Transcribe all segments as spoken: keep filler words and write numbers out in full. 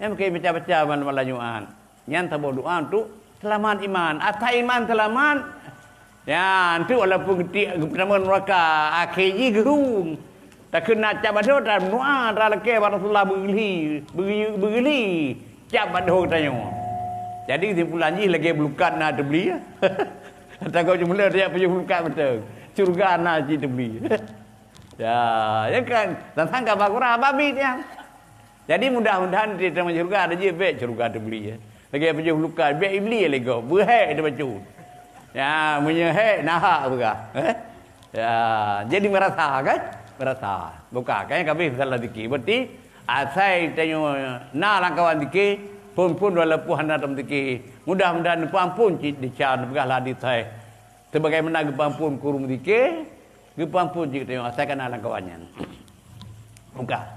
Nyan mungken baca-baca malam-malam Jumat. Nyan saboh doa untuk selamat iman. Asai iman selamat, ya, untuk walaupun geutik geupeutama neuraka, akhé jih geuhong. Takheun na cap badoe, ta doa, ta lakée bak Rasulullah beugeuli, beugeuli, beugeuli cap badoe geutanyoe. Jadi kesimpulan jih lagée bulukat na teubeli. Takot cuma tajak peujuh bulukat beutôi. Syurga na cit teubeli. Ya, ya kan? Tantang ka bagura babi dia. Jadi mudah-mudahan di dalam syurga ada je bek syurga teubeli ya. Lagée peujuh bulukat, bek iblis lego, beuhek itu bacut. Ya, meunyoe hek nahak peugah. Eh? Ya, jadi merasa kan? Merasa. Buka kan kami salah zikir. Berarti asai tanyoe na lam kawan zikir, pun-pun walaupun hana tam zikir. Mudah-mudahan pun-pun cit dican peugah lah di tai. Sebagaimana geupampun kurum zikir, geupampun cit tanyoe asai kana lam kawan nyan. Buka.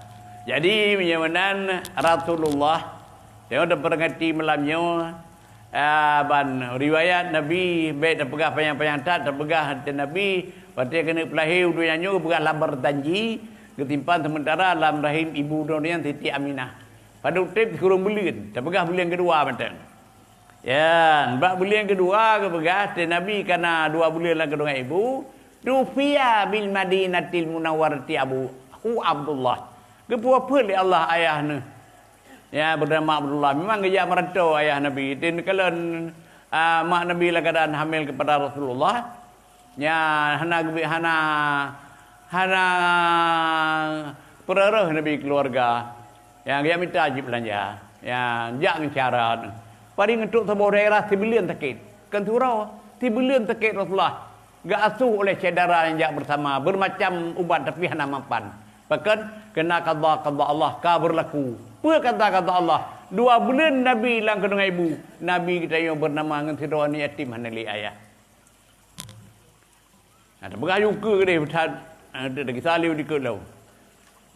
Jadi meunyoe meunan Rasulullah, tanyoe taperingati malam nyoe, Ah, ban riwayat Nabi, bek tapeugah panyang-panyang that, tapeugah teuh Nabi, watée keuneuk peulahé u donya nyoe geupeugah lam berjanji, geusimpan sementara lam rahim ibu droe nyan Siti Aminah. Padub treb sikureueng buleuen, tapeugah buleuen keudua mantong. Ya, bak buleuen keudua geupeugah teuh Nabi kana dua buleuen lam kandungan ibu, tufiya bil Madinatil Munawwarati abu, hu Abdullah. Geupeuwafeuet lé Allah ayah neuh. Ya, bernama Abdullah. Memang geujak merantau ayah Nabi. Tin kalon, ah, mak Nabi lam keadaan hamil kepada Rasulullah. Ya, hana geubi-, hana, hana peureuroh Nabi keluarga. Ya, geujak mita jih beulanja. Ya, jak ngon syarat. Paling untuk saboh daerah sibuleuen sakét. Kon siuroe, sibuleuen sakét Rasulullah. Geuasuh oleh syedara nyang jak bersama, bermacam ubat tapi hana mampan. Pakon? Kena qada-qada Allah ka berlaku. Peue qada-qada Allah? Dua buleuen Nabi lam kandungan ibu, Nabi geutanyoe bernama ngon sidroe aneuk yatim hana lé ayah. Nah, tapeugah yue keudeh that, eh, dagisa lé dikeue lom.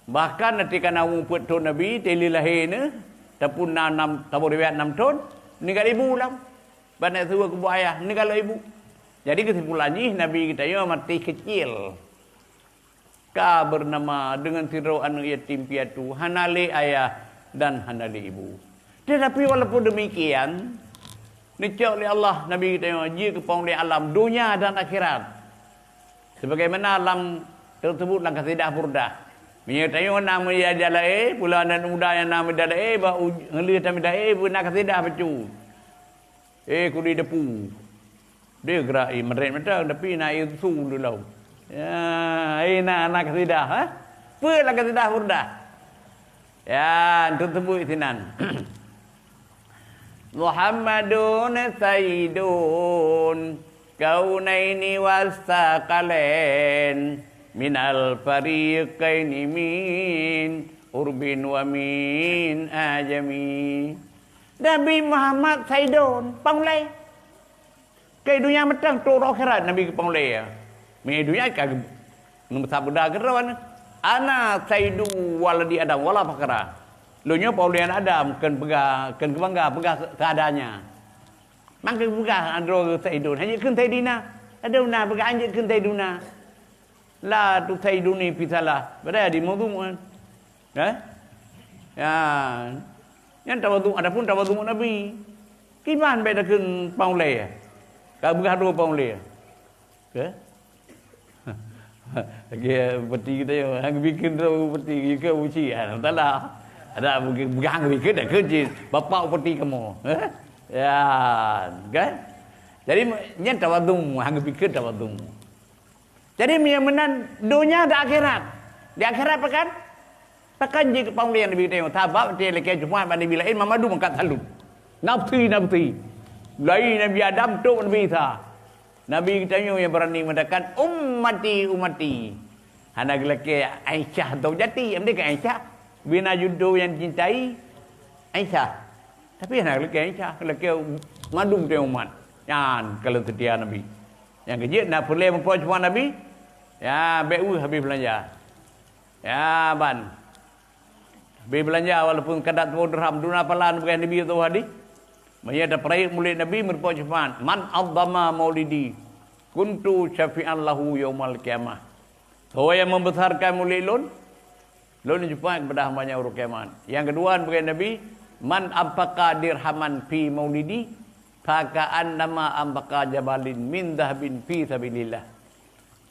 Bahkan até kana umu peuet thon Nabi, teuh lé lahé neuh, tapun na nam, taboh riwayat nam thon, ninggal ibu lam. Ban na suwe kubu ayah, ninggal ibu. Jadi kesimpulan jih Nabi geutanyoe maté kecil. Ka bernama dengan sidroe aneuk yatim piatu, hana lé ayah dan hana lé ibu. Tetapi walaupun demikian, neucok lé Allah Nabi geutanyoe jeuet keu peuhong lé alam donya dan akhirat. Sebagaimana lam tersebut lam kasidah Burdah. Meunyoe tanyoe na meujadah laé, pula aneuk muda nyang na meujadah laé, bak u-, ngeuleuh tameujadah laé, beuna kasidah bacut. Eh, kudi depu. Dia gerak, eh, meuret mantong, tapi na, eh, su dulu. Ya, eh, na, na kasidah, ha? Peue lah kasidah Burdah? Ya, untuk sebut sinan. Muhammadun sayyidun kaunaini wasaqalain minal fariqaini min urbin wa min ajami. Nabi Muhammad saidon, paulai. Keu donya mantong trok u akhirat Nabi geupaulai. Meunyoe donya ka geu-, neumeusabeuna keudroe, "Ana saidu waladi Adam wala fakhra." Lôn nyoe paulai aneuk Adam, kheun peugah, kheun keubangga peugah seadanya. Mangke peugah droe saidon, hana jeuet kheun saidina. Adoe na peugah hana jeuet kheun saiduna. La tu saiduni fi salah. Padahai di maudhu' kan. Eh? Ya. Nyan tawadhu', adapun tawadhu' Nabi. Kiban beda kheun paulai. Ka beugah dua paulai. Ke? Lagi peti kita ya, hang bikin tu peti ke uci. Ah, tak lah. Ada beugah bikin dah kerja. Bapak peti kamu. Eh? Ya, kan? Jadi nyan tawadhu', hang bikin tawadhu'. Jadi meunyoe meunan donya dan akhirat. Di akhirat pakon? Pakon jih keu paulai Nabi geutanyoe. Sabab watée lakée Jumat bak Nabi laén mamadu mangkat salut. Nafsi, nafsi. Mulai Nabi Adam trok Nabi Isa. Nabi geutanyoe nyang beurani meundakan ummati, ummati. Hana geulakée Aisyah zaujati, amdeh keu Aisyah. Bina judo nyang cintai Aisyah. Tapi hana geulakée Aisyah, geulakée madum teuh umat. Nyan kalon seutia Nabi. Nyang keujeuet na peureulée meupo cuma Nabi, ya, bék weueh habéh beulanja. Ya, ban. Habéh beulanja walaupun kadar tuwoh dirham, duna palan beugai Nabi tuwoh hadih. Meunyoe tapeurayeuk mulod Nabi meurupo cuma, "Man azzama maulidi, kuntu syafi'an lahu yaumal qiyamah." Soe nyang membesarkan mulod lôn, lôn jeupaih kepada hamba nyan uroe kiamat. Nyang keudua, beugai Nabi, "Man anfaqa dirhaman fi maulidi, faka'annama anfaqa jabalin min dhahabin fi sabilillah."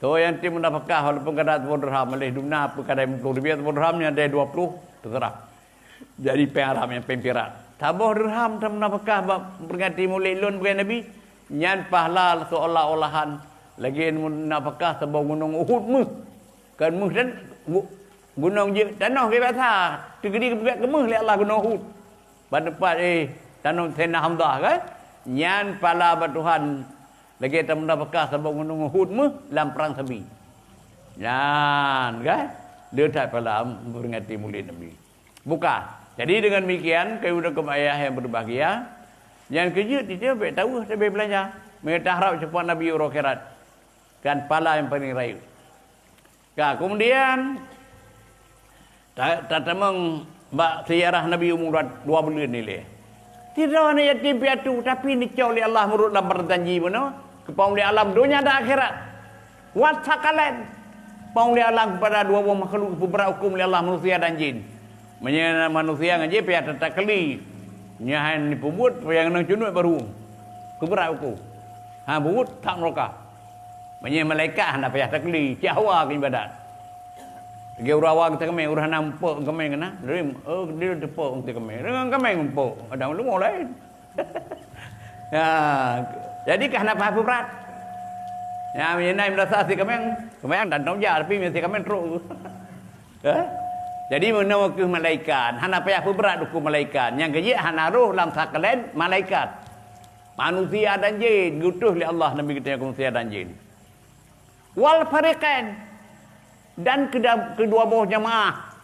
Soe nyang tém meunafakah walaupun kada saboh dirham, lheuh duna peue kadai meuploh ribèe saboh dirham, nyan dai dua ploh, teuseurah. Jadi péng Arab nyang péng pirak. Saboh dirham tameunafakah bak peringati mulod lôn, peugah Nabi, nyan pahala seolah-olahan lagèe meunafakah saboh gunong Uhud méuh. Kan méuh dan gu-, gunong jeuet tanoh keu biasa, teukeudi geupeugah keu méuh lé Allah gunong Uhud. Bak teumpat, eh, tanom Saidina Hamzah kan? Nyan pahala bak Tuhan lagèe tameunafakah saboh gunong Uhud méuh lam prang sabi. Nyan kan? Deuh that pahala memperingati mulod Nabi. Buka. Jadi dengan demikian, keuhai ayah yang berbahagia, nyan keu jeuet titeuh bèk taweuh sabe beulanja. Meunyoe taharab seupôt Nabi uroe akhirat, kan pahala nyang paleng rayeuk. Ka, kemudian, ta-, tatamong bak sejarah Nabi umur dua buleuen ilèe. Sidroe aneuk yatim piatu, tapi neucok lé Allah meunurot lam janji bunoe, keu Panghulu alam donya dan akhirat. Wat sakalen, Panghulu alam keupada dua boh makhluk peubeurat hukôm lé Allah, manusia dan jin. Meunyoe na manusia ngon jih payah tatakli, nyan hai neupeubuet, payah ngon cunut baru peubeurat hukôm. Ha, buet that meureuka. Meunyoe malaikat hana payah takli, cit hawa keu ibadat. Lagèe ureueng awam teukeumèe, ureueng hana muphom keumèe keunan, lom, oh, dia teupok teukeumèe. Deungon keumèe muphom, ada ulama laén. Ha, jadi ka hana payah peubeurat. Ya, meunyoe na meurasa si keumèe, keumèe dan tong jak, tapi meunyoe si keumèe trok. Ha? Jadi meunoe keuh malaikat, hana payah peubeurat hukôm malaikat. Nyang keu jeuet hana roh lam sakalen malaikat. Manusia dan jin geutuh lé Allah Nabi geutanyoe keu manusia dan jin. Wal fariqain, dan keu-, keudua boh jamaah,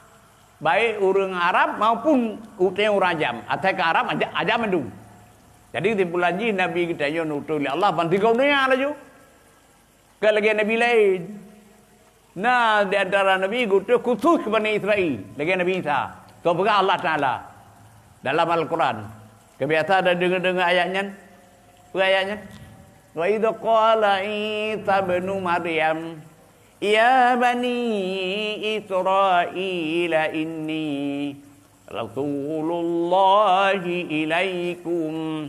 baik ureueng Arab maupun ureueng ajam, asai keu Arab aja-, ajam mandum. Jadi simpulan jih Nabi geutanyoe neutuh lé Allah ban tigong donya laju. Kon lagèe nabi laén. Na di antara nabi geutuh khusus keu Bani Israel, lagèe Nabi Isa. Soe peugah Allah Taala dalam Al-Quran. Keubiasa dah deungoe-deungoe ayat nyan? Peue ayat nyan? "Wa idz qala Isa ibnu Maryam, ya bani Israila inni rasulullahi ilaikum."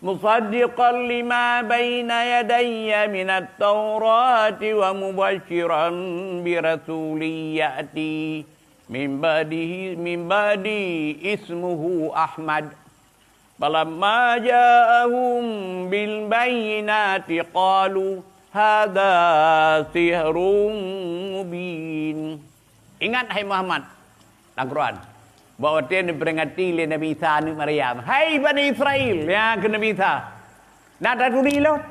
Musaddiqan lima baina yadayya minat Taurati wa mubasyiran bi rasulin ya'ti min ba'dihi, min ba'di ismuhu Ahmad. Falamma ja'ahum bil bayyinati qalu hadza sihrun mubin. Ingat, hai Muhammad, lam Quran, bak watèe neuperingati lé Nabi Isa aneuk Maryam, "Hai Bani Israel," ya, keu Nabi Isa, "na taturi lôn?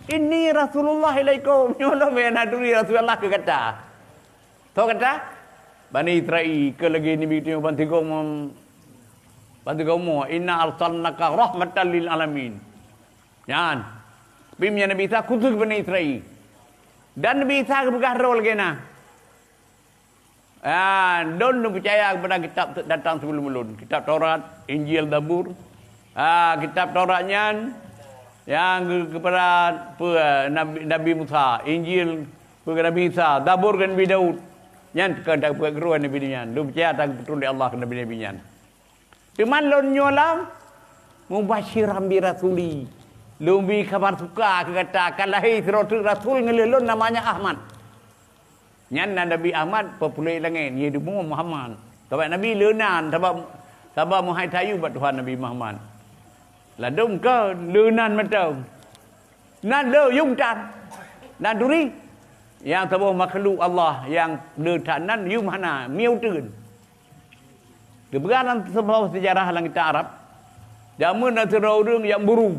Inni Rasulullah ilaikum." Nyoe lôn nyang na turi Rasulullah keu gata. Soe gata? Bani Israel, keu lagèe Nabi geutanyoe ban tigong, ban tigong mo, "Inna arsalnaka rahmatan lil alamin." Nyan. Tapi meunyoe Nabi Isa khusus Bani Israel. Dan Nabi Isa geupeugah droe lagèe na. Ah, lôn neupeucaya keupada kitab datang sebelum ulôn, kitab Taurat, Injil, Zabur. Ah, kitab Taurat nyan nyang geu-, keupada peue, Nabi, Nabi Musa, Injil peue, Nabi Isa, Zabur keu Nabi Daud. Nyan ka geupeukeureuh Nabi nyan. Lôn peucaya ka geupeutrön lé Allah keu nabi-nabi nyan. Teuma lôn nyoe lam mubasyiran bi rasuli. Lôn bri khabar suka keu gata, ka lahé sidroe teuk rasul ngon lôn, namanya Ahmad. Nyan na Nabi Ahmad, peupuléh langèt, jideumoe Muhammad. Sabab Nabi leunan, sabab, sabab meuhai tayue bak Tuhan Nabi Muhammad. Ladôm ka leunan mantong. Na lé yum tan. Na turi. Nyang saboh makhluk Allah nyang le that nan yum hana, miyueb teun. Geupeugah lam saboh seujarah lam kitab Arab, jameun na sidroe ureueng jak buru,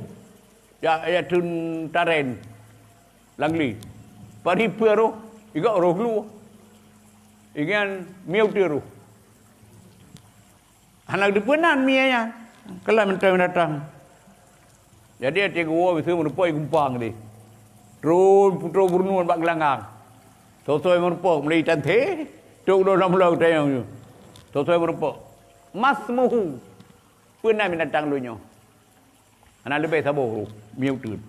jak, jak teun tarén lam glé. Padum peuet roh, iga roh glue. Ingat miyueb teun roh. Hana geuteupeue nan mie nyan. Keulah mantong datang. Jadi, até geuwoe biseue meurumpok i gumpang deh. Tron putroe gubunur bak geulanggang. Soe-soe meurumpok meulai tante, trok dua lam pulau tayong nyoe. Soe-soe meurumpok. Masmuhu. Peue nan binatang lôn nyoe? Hana leubeh saboh roh, mie uteuen.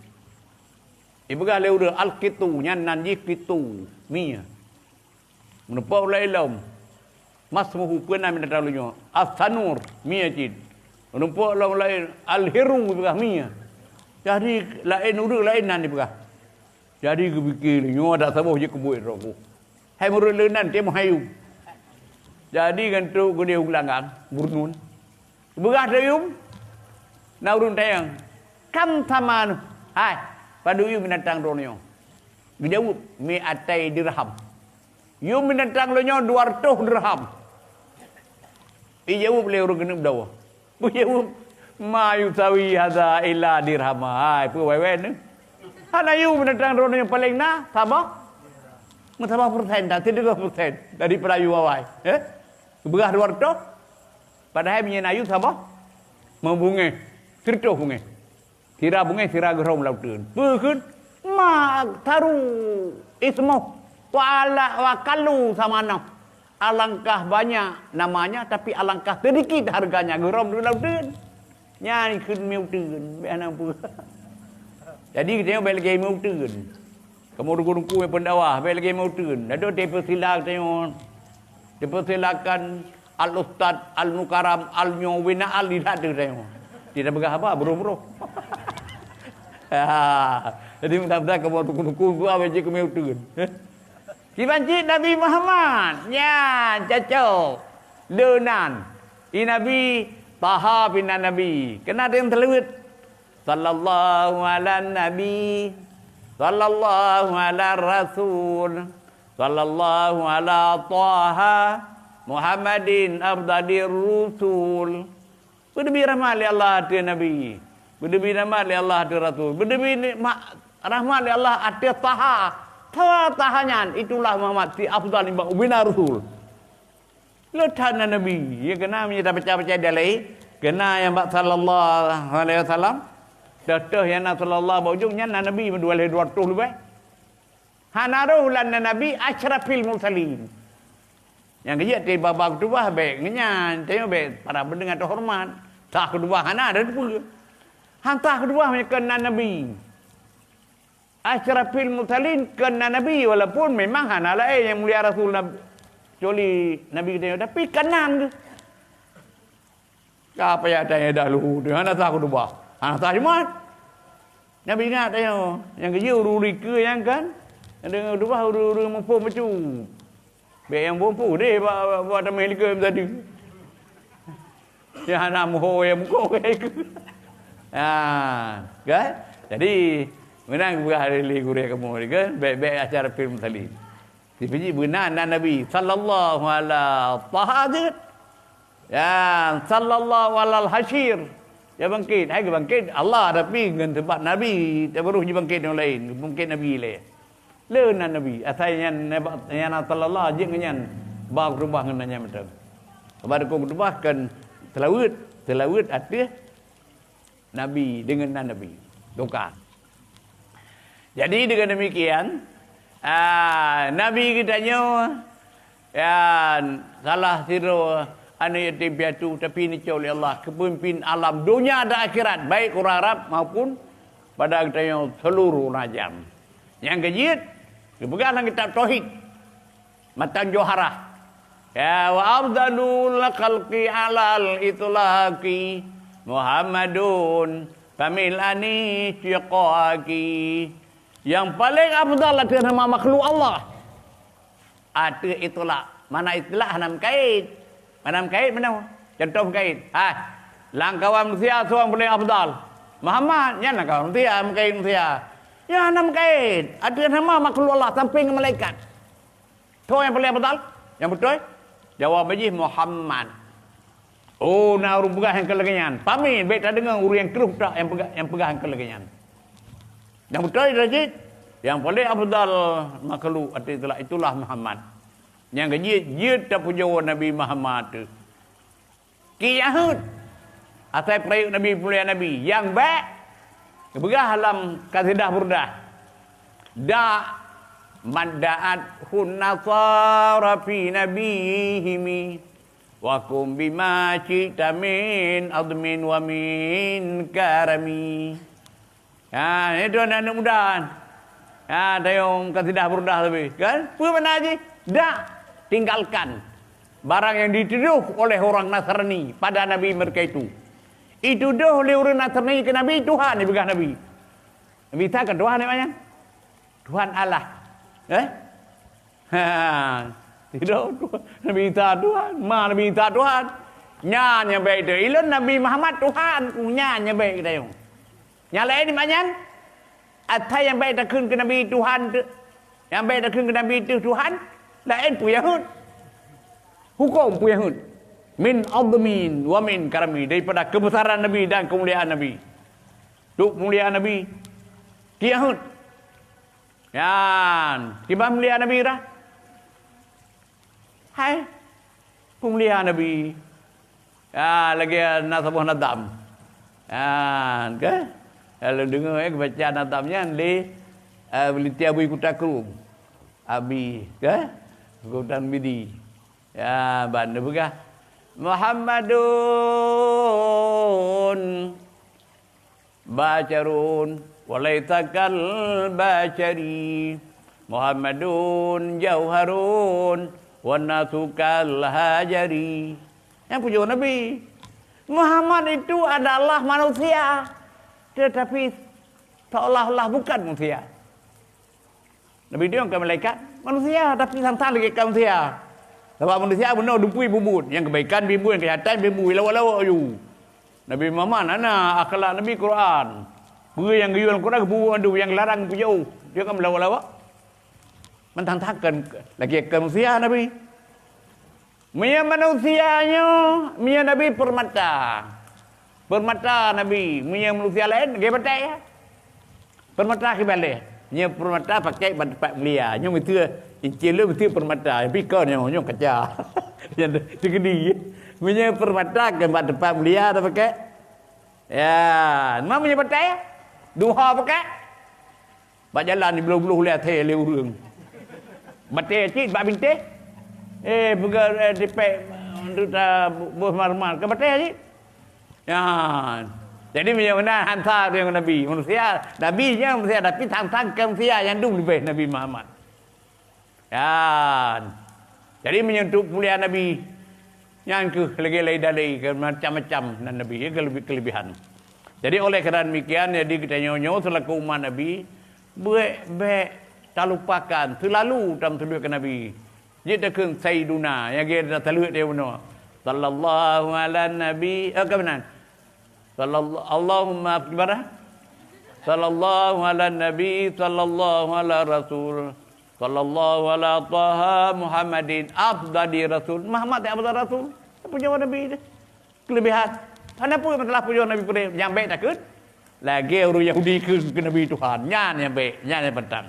Ipeugah lé ureueng, "Al-qitu," nyan nan jih qitu, mie. Meurumpok ulèe lom. Masmuhu, peue nan binatang lôn nyoe? As-Sanur, mie cit. Rumpok lom laén, Al-Hiru, peugah mie. Jadi, laén ureuëng laén nan jipeugah. Jadi geupike lé, nyoe adak saboh jeuet keubuet droe ku. Hai murit leunan, teuh meuhayum. Jadi ngon trok geudeh u geulanggang, burnun. Beugah tayum, na ureuëng tanyong, "Kam thamanu?" "Hai, padub yum binatang droeneuh nyoe?" Geujaweueb, "Mi'atai dirham." "Yum binatang lôn nyoe dua reutôh dirham." Ijaweueb lé ureuëng keuneuk beudôh. Geujaweueb, "Ma yusawi hadza illa dirhama." Hai, peue wai-wai nyoe? Hana yum binatang droeneuh nyang paleng na, saboh? Meusaboh persen, dah sireutôh persen daripada yum awai. Eh? Beugah dua reutôh? Padahai meunyoe na yum saboh, meubungéh, sireutôh bungéh. Sira bungéh, sira geuhrôm lam uteuen. Peue kheun? "Ma aktsaru ismuhu wa ala wa aqallu tsamanahu." Alangkah banyak namanya, tapi alangkah sedikit harganya, geuhrôm lam uteuen. Nyan kheun mie uteuen, bèk hana peue. Jadi, geutanyoe bèk lagèe mie uteuen. Kamoe ruku-ruku nyang peundakwah, bèk lagèe meuteun. Ladôm teupeusila tanyoe. Teupeusila kan Al-Ustaz, Al-Mukarram, Al-nyoe, wina Al di that teuh tanyoe. Tidak peugah haba, broh-broh. Ha. Jadi, mudah-mudahan kamoe ruku-ruku dua biji keu meuteun. Kiban cit Nabi Muhammad. Nyan, cocok. Le nan. I Nabi, Taha pih nan Nabi. Keunan teuh nyang teuleuwet. Sallallahu ala Nabi, sallallahu ala Rasul, sallallahu ala Taha Muhammadin afdalir rusul. Beudeubi rahmat lé Allah ateueh Nabi. Beudeubi rahmat lé Allah ateueh Rasul. Beudeubi nikmat rahmat lé Allah ateueh Taha. Taha, Taha nyan, itulah Muhammad si afdal nibak ubena Rasul. Le that na Nabi, ya keunan meunyoe tapeucaya-peucaya dalil, keunan nyang bak sallallahu alaihi wasallam, teuh-teuh nyang na sallallahu bak ujong nyan na Nabi dua lhèe dua reutôh leubeh. Hana roh lam na Nabi asyrafil mursalin. Nyang keujeuet teuh baba keutubah bèk ngeunyan, tanyoe bèk para pendengar teuhoreumat. Sah keutubah hana ada peue. Han sah keutubah meunyoe kon na Nabi. Asyrafil mursalin kon na Nabi, walaupun memang hana laén nyang mulia Rasul Nab-, kecuali Nabi geutanyoe, tapi keunan geuh. Ka payah tanyoe dahulu tu, hana sah khutubah, hana sah Jumat. Nabi ingat tanyoe, nyang keujeuet ureuëng-ureuëng keue nyang kan, nyang deungoe khutubah ureuëng-ureuëng muphom bacut. Bèk nyang muphom deh bak, bak, bak tameh likot tadi. Nyang hana muphom nyang muphom ke ikut. Ha, kan? Jadi, meunan geupeugah lé gurèe kamoe kan, bèk-bèk asyrafil mursalin. Sifeuji beuna nan Nabi sallallahu ala Taha jeuet. Ya, sallallahu alal hasyir. Ya bangkit, hai geubangkit Allah, tapi ngon sifat Nabi, tabaruh jibangkit nyang laén, mungken Nabi lé. Le nan Nabi, asai nyan, nyan na sallallahu jeuet ngon nyan, ba khutubah ngon nyan mantong. Ba dukon khutubah kan seulaweuet, seulaweuet ateueh Nabi deungon nan Nabi. Tuka. Jadi dengan demikian, ah, Nabi geutanyoe, ya, salah sidroe aneuk yatim piatu, tapi neucok lé Allah keu peumimpin alam donya dan akhirat, baik ureuëng Arab maupun pada geutanyoe seluruh ureuëng ajam. Nyang keujeuet, geupeugah lam kitab Tauhid, matan Johara. Ya, wa afdalul khalqi alal itlaqi Muhammadun kamil ani syiqaqi. Nyang paleng afdal ateueh nama makhluk Allah. Ateueh itlaq. Mana itlaq hana meukait. Mana meukait mana? Contoh meukait. Hai. Lam kawan manusia soe nyang paleng afdal? Muhammad. Nyan lam kawan manusia, meukait manusia. Nyan hana meukait. Ateueh nama makhluk Allah sampai ngon malaikat. Soe nyang paleng afdal? Nyang beutôi? Jaweueb jih Muhammad. Oh, na ureuëng peugah nyang keu lagèe nyan. Pami, bèk tadeungoe ureuëng nyang kreueh that nyang peugah, nyang peugah nyang keu lagèe nyan. Nyang beutôi dah cit, nyang paleng afdal makhluk ateueh itlaq itulah Muhammad. Nyang keujeuet, jeuet tapeujawa Nabi Muhammad teuh. Ki Yahud, asai peurayek Nabi, peumulia Nabi, nyang bèk geupeugah lam Qasidah Burdah. Da' madda'at hun nasara fi nabihimi, wa kum bima syi'ta min azmin wa min karami. Ha, itu aneuk-aneuk muda. Ha, dayong Qasidah Burdah tapi, kan? Peue makna jih? Da', tinggalkan. Barang yang dituduh oleh orang Nasrani pada Nabi mereka itu. Dituduh lé ureuëng Nasrani keu Nabi Tuhan, dipeugah Nabi. Nabi Isa kan Tuhan, ya, nyan? Tuhan Allah. Eh? Ha. Tidak, Tuhan. Nabi Isa Tuhan. Ma Nabi Isa Tuhan. Nyan nyang baik tu. Ilôn Nabi Muhammad Tuhan. Nyan nyang baik kita yang. Nyang lain di mana? Asai nyang baik takheun keu Nabi Tuhan tu. Nyang baik takheun keu Nabi tu Tuhan. Lain pun Yahud. Hukum pun Yahud. Min azmin wa min karami. Daripada kebesaran Nabi dan kemuliaan Nabi. Duk mulia Nabi. Keu Yahud. Nyan, kiban mulia Nabi dah. Hai, peumulia Nabi. Ya, lagée na saboh nadam. Nyan, ke? Lalu deungoe, eh, baca nadam nyan lé, eh, Leuti Abui Kuta Krueng. Abi, ke? Kuta Midi. Ya, ban neupeugah, Muhammadun basyarun wa laisa kal basyari. Muhammadun jauharun wa nasu kal hajari. Nyang pujoe Nabi. Muhammad itu adalah manusia, tetapi seolah-olah bukan manusia. Nabi Adam kan malaikat, manusia, tapi sang-sang lagée ka manusia. Sabab manusia bunoe dupui bubuet, nyang kebaikan bimbui, nyang kejahatan bimbui, lawak-lawak aju. Nabi Muhammad hana, akhlak Nabi Quran. Peue nyang geuyue lam Quran geububuet mandum, nyang larang geupeujauh. Dia kan meulawak-lawak. Mantang-tang kan lagée ka manusia Nabi. Meunyoe manusia nyoe, meunyoe Nabi peurmata. Peurmata Nabi, meunyoe manusia laén, lagée batée. Peurmata kiban lé. Nyoe peurmata pakai bak teumpat mulia. Nyoe beutôi, incil lôn beutôi peurmata. Tapi kon nyoe, nyoe kaca. Nyang teukeudi. Meunyoe peurmata kan bak teumpat mulia tapakai. Ya, ma meunyoe batée? Duha pakai. Bak jalan jibloe-bloe lé até lé ureuëng. Batée cit bak bintéh. Eh, peugah, eh, tipék, duta boh marmal. Ka batée cit. Ya. Jadi, meunyoe meunan han sa deungon Nabi. Manusia, Nabi nyan manusia, tapi sang-sang keu manusia nyang dum leubeh Nabi Muhammad. Nyan. Jadi, meunyoe untuk mulia Nabi, nyan kheueh lagée lai dalai keu macam-macam nan Nabi, ya, kelebi-, kelebihan. Jadi, oleh karena demikian, jadi geutanyoe nyoe selaku umat Nabi, beuet bék talupakan, seulalu tameuseuleuet keu Nabi. Jeuet takheun Sayyiduna, nyang geutanyoe seuleuet dia bunoe. Sallallahu ala Nabi, eh, ka meunan? Sallallahu, Allahumma kibarah. Sallallahu ala Nabi, sallallahu ala Rasul, sallallahu ala Taha Muhammadin afdali Rasul. Muhammad yang afdal Rasul. Pujoe Nabi tu. Kelebihan. Hana peue masalah pujoe Nabi peue nyang bék takheun. Lagée ureuëng Yahudi keu, keu Nabi Tuhan. Nyan nyang bék, nyan nyang pantang.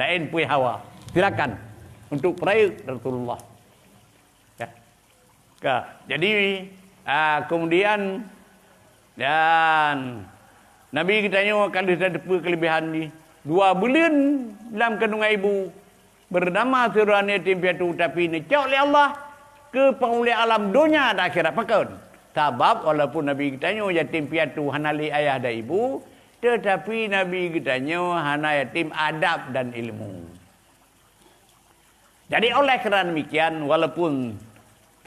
Laén peue hawa. Silakan untuk peurayeuk Rasulullah. Ya. Ka. Jadi, ah, kemudian, dan Nabi geutanyoe ka lheueh tateupeue keulebihan jih. Dua buleuen lam kandungan ibu, bernama seurang yatim piatu, tapi neucok lé Allah keu peumulia alam donya dan akhirat. Pakon? Sabab walaupun Nabi geutanyoe yatim piatu hana lé ayah dan ibu, tetapi Nabi geutanyoe hana yatim adab dan ilmu. Jadi, oleh karena demikian, walaupun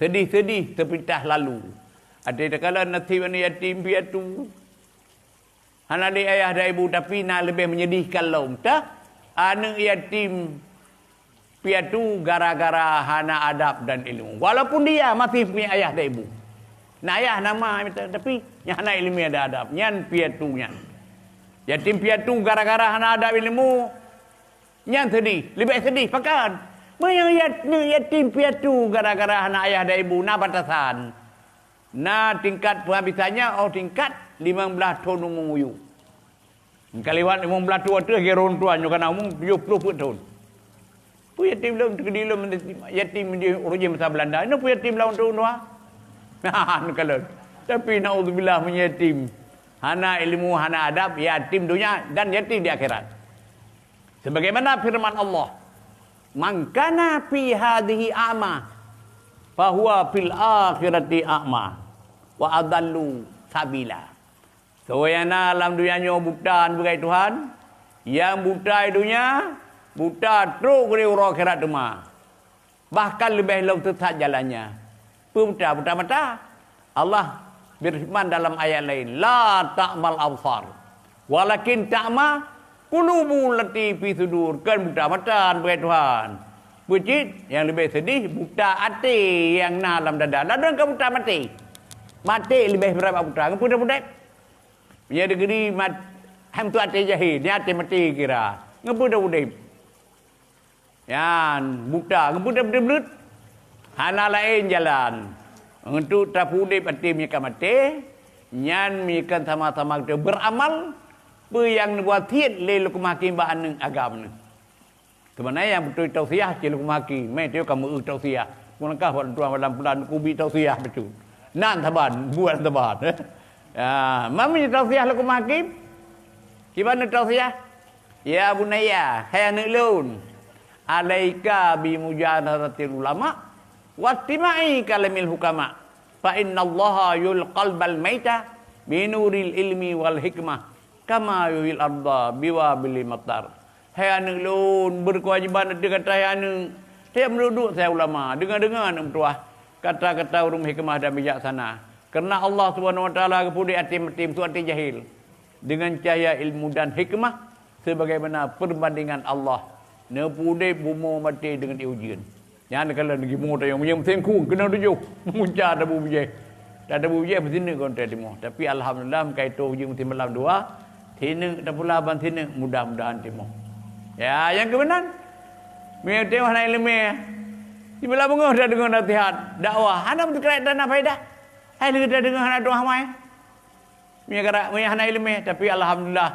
sedih-sedih teupitah lalu, até takalon nasib aneuk yatim piatu, hana lé ayah dan ibu, tapi na leubeh menyedihkan lom tah aneuk yatim piatu gara-gara hana adab dan ilmu. Walaupun dia masih punya ayah dan ibu. Na ayah na ma, tapi nyang hana ilmu ada adab. Nyan piatu nyan. Yatim piatu gara-gara hana adab ilmu, nyan sedih, leubeh sedih. Pakon? Meunyoe yat-, yatim piatu gara-gara hana ayah dan ibu, na batasan. Na tingkat penghabisannya, oh, tingkat limong blaih thon umu yue. Ka liwat limong blaih thon ateueh, geuron tuan nyoe kana umu tujoh ploh peuet thon. Peue yatim lom, teukeudi lom yatim di uroe jih masa Belanda. Nyoe peue yatim lam thon dua? Nah, neukalon. Tapi naudzubillah, meunyoe yatim hana ilmu, hana adab, yatim donya dan yatim di akhirat. Sebagaimana firman Allah, "Man kana fi hadhihi a'ma, fahuwa fil akhirati a'ma, wa adallu sabila." Soe nyang na lam donya nyoe buta, beugai Tuhan, nyang buta di donya, buta trok di uroe akhirat teuma. Bahkan leubeh lom sesat jalannya. Peue buta? Buta mata. Allah berfirman dalam ayat lain, "La ta'mal absar, walakin ta'ma qulubu lati fi sudur." Kan buta mata, buet Tuhan. Peucit, yang lebih sedih, buta até yang na lam dada. Lalu ka buta maté. Maté lebih berat bak buta. Ngeupeu dah buta? Meunyoe deugri mat-, hai meutuah até jahé, nyan até maté kira. Ngeupeu dah udeb? Nyan buta, ngeupeu dah bleut-bleut? Hana laén jalan untuk tapeuudeb até meunyoe ka maté, nyan meunyoe kan sama-sama kita beramal, peue nyang neuwasiet lé Luqman Hakim bak aneuk agam neuh. Sebenarnya yang beutôi tausiah cit Luqman Hakim. Mé teuh ka meu tausiah. Meulangkah bak tuan malam bulan kubi tausiah beutôi. Nan saban, buat saban. Ya, mami tausiah Luqman Hakim. Kiban tausiah? "Ya bunayya, hai aneuk lôn, alaika bi mujalasatil ulama, wastima'i kalamil hukama, fa innallaha yuhyil qalbal maita bi nuril ilmi wal hikmah, kama yuhyil arda biwabilil matar." Hai aneuk lôn, beukewajiban ateueh gata hai aneuk, tieb meuduek-duek sabe ulama, deungoe-deungoe aneuk meutuah kata-kata ureuëng hikmah dan bijaksana. Karena Allah Subhanahu Wa Taala geupeudeh até maté, meutuah até jahil, dengan cahaya ilmu dan hikmah, sebagaimana perbandingan Allah neupeudeh bumoe maté deungon ié ujeuen. Nyan ka lheueh geuyue tanyoe meunyoe musém khueng keunoe tujoh, meunca tabu bijéh. Tabu bijéh beusineuk kon teuh timoh. Tapi alhamdulillah, meukaito ujeuen musém malam dua, sineuk tapula ban sineuk, mudah-mudahan timoh. Ya, nyang keumeunan, meunyoe timoh hana iéleumé, sibeula beungoh tadeungoe nasihat, dakwah, hana meusikrek dan hana faedah. Hai lheueh tadeungoe hana tuah mai. Meunyoe ka, meunyoe hana iéleumé, tapi alhamdulillah,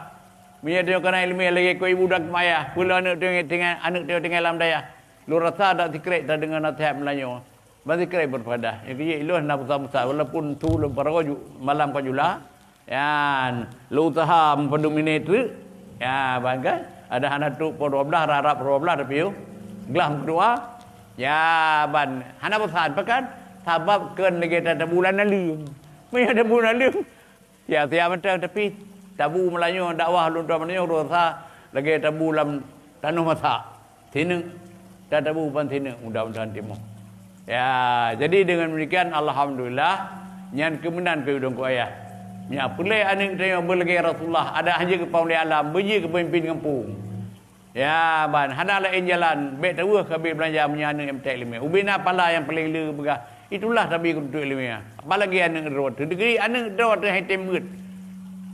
meunyoe tanyoe kana iéleumé lagée keu ibu dan keu ayah, peue lom aneuk tanyoe tinggai, aneuk tanyoe tinggai lam dayah. Lôn rasa dak sikrek tadeungoe nasihat meulayeue, ban sikrek berfaedah. Nyang keujeuet ilôn hana pesan-pesan, walaupun su lôn paragoe ju-, malam ka jula, nyan lôn useuha meupadum minét treuk, ya, ban kan, ada hana trok poh dua belas, rap-rap poh dua belas, tapi yôh glah meukeudua, ya, ban hana pesan, pakon? Sabab kon lagée tatabu lam naleueng. Meunyoe tabu lam naleueng, sia-sia mantong, tapi tabu meulayeue dakwah lôn tuan meulayeue rasa lagée tabu lam tanoh masak. Sineuk, tatabu ban sineuk, mudah-mudahan timoh. Ya, jadi dengan demikian, alhamdulillah, nyan keumeunan keu ulôn keu ayah. Nyan peureulée aneuk tanyoe beulagée Rasulullah, ada hana jeuet keu panglima alam, beujeuet keu peumimpin gampông. Ya, ban, hana laén jalan, bék taweueh ka abéh beulanja meunyoe aneuk nyang meutek iéleumé. Ubé na pala nyang paleng le beugah, itulah tabi keuneuk iéleumé. Apalagi aneuk droe, teudeugri aneuk droe teuh hai tem beuet.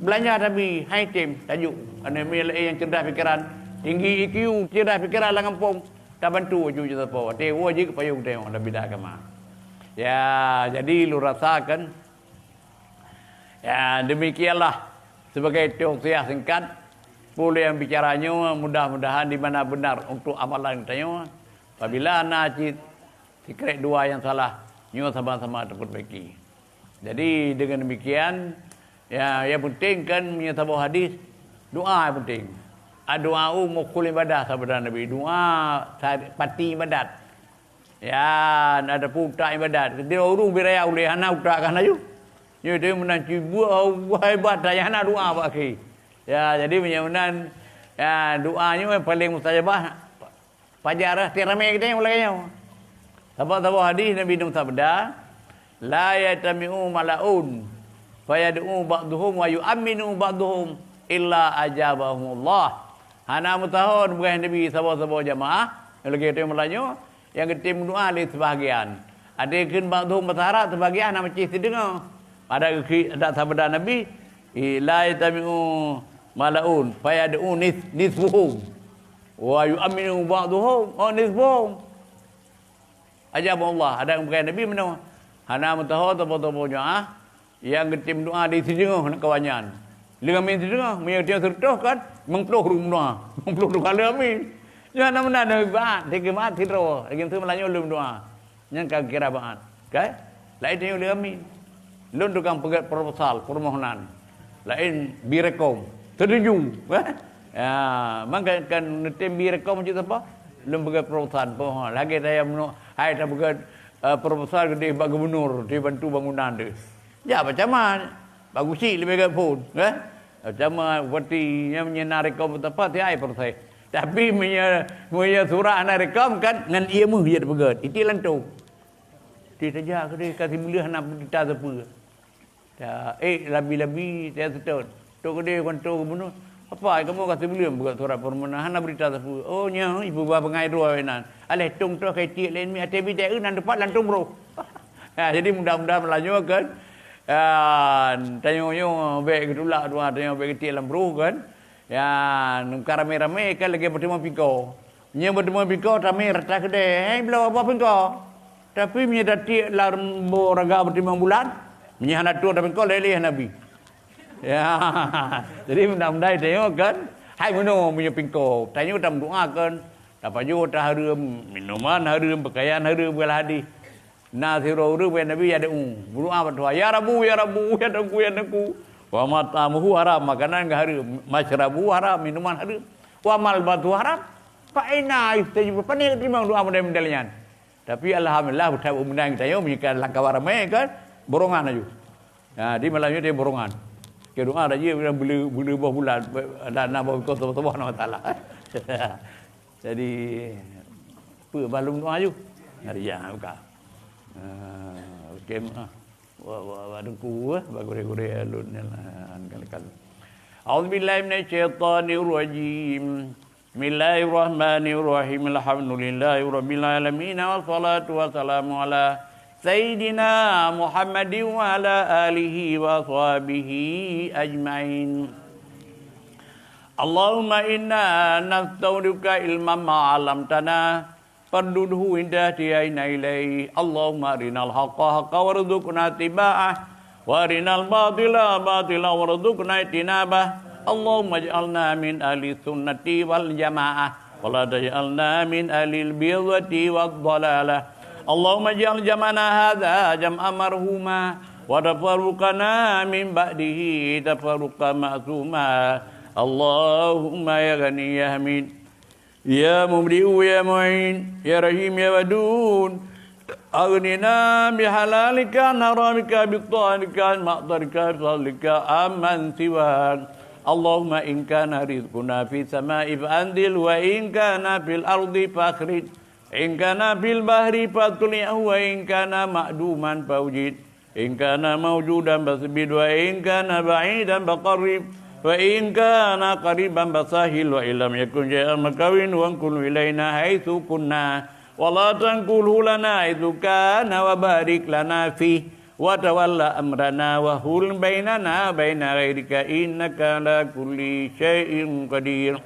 Beulanja tabi hai tem, tajuk. Aneuk miet laén nyang cerdas pikeran, tinggi I Q, cerdas pikeran lam gampông, tabantu aju jeuet sapo. Watée woe jeuet keu payong teuh lam bidang agama. Ya, jadi lôn rasakan, ya, demikianlah sebagai tausiah singkat, peue nyang bicara nyoe mudah-mudahan di mana benar untuk amalan tanyoe. Apabila na cit sikrek dua nyang salah, nyoe sama-sama tapeurbaiki. Jadi dengan demikian, ya, yang penting kan meunyoe saboh hadis, doa yang penting. Addu'a mukhul ibadah sabda Nabi, doa sa-, pati ibadat. Ya, na teupeue utak ibadat. Keudeh ureuëng beu raya ulée hana utak ka hana ju. Nyoe teuh meunan cibeuek Allah hebat, tapi hana doa bak akhé. Ya, jadi meunyoe meunan, ya, doa nyoe paleng mustajabah. Pajar lah, tiep ramé geutanyoe lagée nyoe. Sabab saboh hadis Nabi Nuh sabda, "La yajtami'u mala'un fayad'u ba'duhum wa yu'amminu ba'duhum illa ajabahumullah." Hana meusaho beugah Nabi saboh-saboh jamaah, lagée teuh meulayeue, nyang geutem meudoa lé sibahagian. Adak kheun bak dum basa Arab sibahagian hana meucih sideungoe. Adak geukheun, adak sabda Nabi, "La yajtami'u mala'un fayad'u nis-, nisfuhum, wa yu'amminu ba'duhum, oh, nisfuhum." Ajabahumullah, adak bukan Nabi meunoe. Hana meusaho saboh-saboh jamaah, nyang geutem doa di sijeungoh ngon kawan nyan. Lheueh amin sijeungoh, meunyoe tiep seureutôh kan, limong ploh ureuëng meudoa. Limong ploh ureuëng ka lheueh amin. Nyan na meunan, na baat, tiga baat sidroe. Lagi tu meulayeue lheueh meudoa. Nyan ka kira baat. Kan? Laén tanyoe lheueh amin. Lôn tukang peugét proposal, permohonan. Laén bi rekom. Setuju. Eh? Ya, mangka kan neutem bi rekom cit sapa? Lôn peugét proposal, permohonan. Lagée saya meunoe, hai tapeugét, eh, proposal keudeh bak gubernur, dibantu bangunan tu. Ya, macam mana? Bagus cit leubeh gét phon, eh? Macam mana bupati nyang meunyoe na rekom teumpat, siat proses. Tapi meunyoe, meunyoe surat hana rekom kan, ngon ié meuh jeuet peugét. Itik lantong. Di tajak keudeh ka sibuleuen hana beurita sapeue. Ta, eh, labi-labi, ta seutôt. Tok keudeh, wan tok gubunur. Apa, kamoe ka sibuleuen buet surat permohonan, hana beurita sapeue. Oh, nyoe, ibu ba bangai droe nan. Aléh tông troh kai tiek laén mi até bidée nan teumpat lam tông broh. Ha, jadi mudah-mudahan meulayeue kan. Ya, tanyoe-nyoe bék geutulak doa, tanyoe bék geutiek lam broh kan. Ya, ka ramé-ramé kan lagée peuteumé pingko. Nyoe beuteumé pingko tamé rata keudeh, hai bloe boh pingko. Tapi meunyoe tatiek lam boh raga beutimang bulan, meunyoe hana tueng tapingko, lé-lé hana bi. Ya, jadi mudah-mudahan tanyoe kan, hai meunoe meunyoe pingko, tanyoe tameudoa kan, tapajoh ata hareuem, minuman hareuem, peukayan hareuem, beulah hadih. Na sidroe ureuëng bak Nabi yad'u, meudoa bak Tuhan, "Ya Rabbu, ya Rabbu, ya Tuhanku, ya Tuhanku." Wa mat'amuhu haram, makanan geuhareuem, masyrabuhu haram, minuman hareuem. Wa malbasuhu haram, fa anna yustajabu, pane geuteurimong doa model-model nyan. Tapi alhamdulillah, beuthat meunan geutanyoe meunyoe ka lam kawan ramé kan, borongan laju. Ha, di malam nyoe dia borongan. Ke doa dah jeuet, bile, bile boh bulan, dan na boh kosong, boh na masalah. Jadi, peue balum doa ju? Hari ya, buka. Ah, okey, ah. Wa, wa, wa, dengku, eh, ba gurée-gurée alun nyan lah, kan, kan. A'udzubillahi minasyaitonirrajim. Bismillahirrahmanirrahim. Alhamdulillahirabbil alamin. Wassalatu wassalamu ala sayyidina Muhammadin wa ala alihi wa sahbihi ajmain. Allahumma inna nastaudiuka ilman ma 'allamtana, fardudhu inda ihtiyaina ilaih. Allahumma arinal haqqa haqqa warzuqna ittiba'ah, wa arinal batila batila warzuqna ijtinabah. Allahumma ij'alna min ahli sunnati wal jamaah, wa la taj'alna min ahlil bid'ati wad dalalah. Allahumma ij'al jam'ana hadza jam'an marhuma, wa tafarruqana min ba'dihi tafarruqan ma'suma. Allahumma ya Ghani ya Hamid, ya Mubdi'u ya Mu'in, ya Rahim ya Wadud, aghnina bihalalika an haramika, bita'atika an ma'syatika, bifadlika amman siwak. Allahumma in kana rizquna fis sama'i fa anzil, wa in kana fil ardi fa akhrij, in kana fil bahri fa atli'hu, wa in kana ma'duman fa awjid, in kana mawjudan fa tsabit, wa in kana ba'idan fa qarrib, wa in kana qariban fa sahhil, wa in lam yakun syai'an fa hawwinhu anqulhu ilaina haitsu kunna, wa la tanqulhu lana haitsu kana, wa barik lana fih, wa tawalla amrana, wa hul bainana wa baina ghairika, innaka ala kulli syai'in qadir.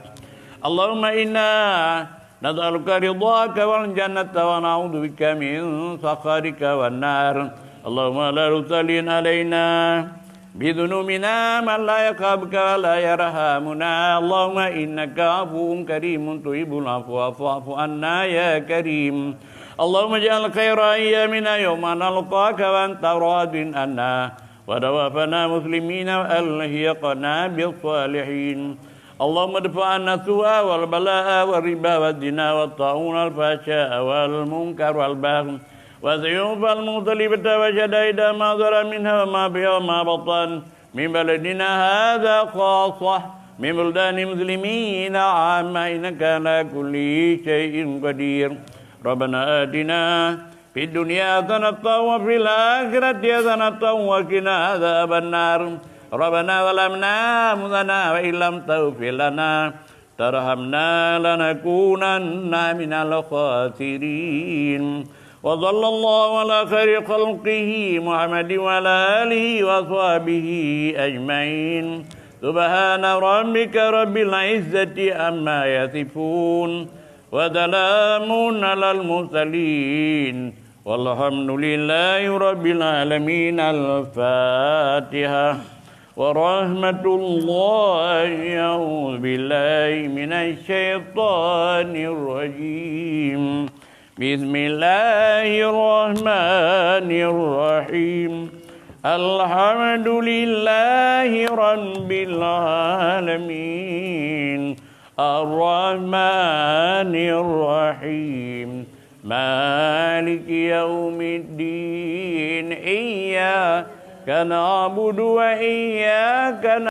Allahumma inna nas'aluka ridhaka wal jannata, wa na'udzubika min sakhatika wan nar. Allahumma la tusallit alaina bi dzunubina man la yakhafuka wa la yarhamuna. Allahumma innaka 'afuwwun karimun tuhibbul 'afwa fa'fu 'anna ya karim. Allahumma ij'al khaira ayyamina yauma nalqaka wa anta radin 'anna, wa tawaffana muslimina wa alhiqna bis salihin. Allahumma dfa 'anna su'a wal bala'a war riba waz zina wat ta'un wal fahsya'a wal munkar wal baghi was suyuf al mukhtalifata wa syada'ida ma dhahara minha wa ma bathana, min baladina hadza khassah, min buldani muslimina 'ammah, innaka ala kulli syai'in qadir. Rabbana atina fid dunya hasanatan wa fil akhirati hasanatan wa qina adzaban nar. Rabbana zalamna anfusana wa illam taghfir lana tarhamna lanakunanna minal khasirin. Wa sallallahu ala khairi khalqihi Muhammadin wa ala alihi wa sahbihi ajmain. Subhana rabbika rabbil izzati amma yasifun. Wa salamun alal mursalin. Walhamdulillahi rabbil alamin. Al-Fatihah. Warahmatullahi, a'udzubillahi minasyaitonirrajim. Bismillahirrahmanirrahim. Alhamdulillahi rabbil alamin. Arrahmanirrahim. Maliki yaumiddin. Iyyaka na'budu wa iyyaka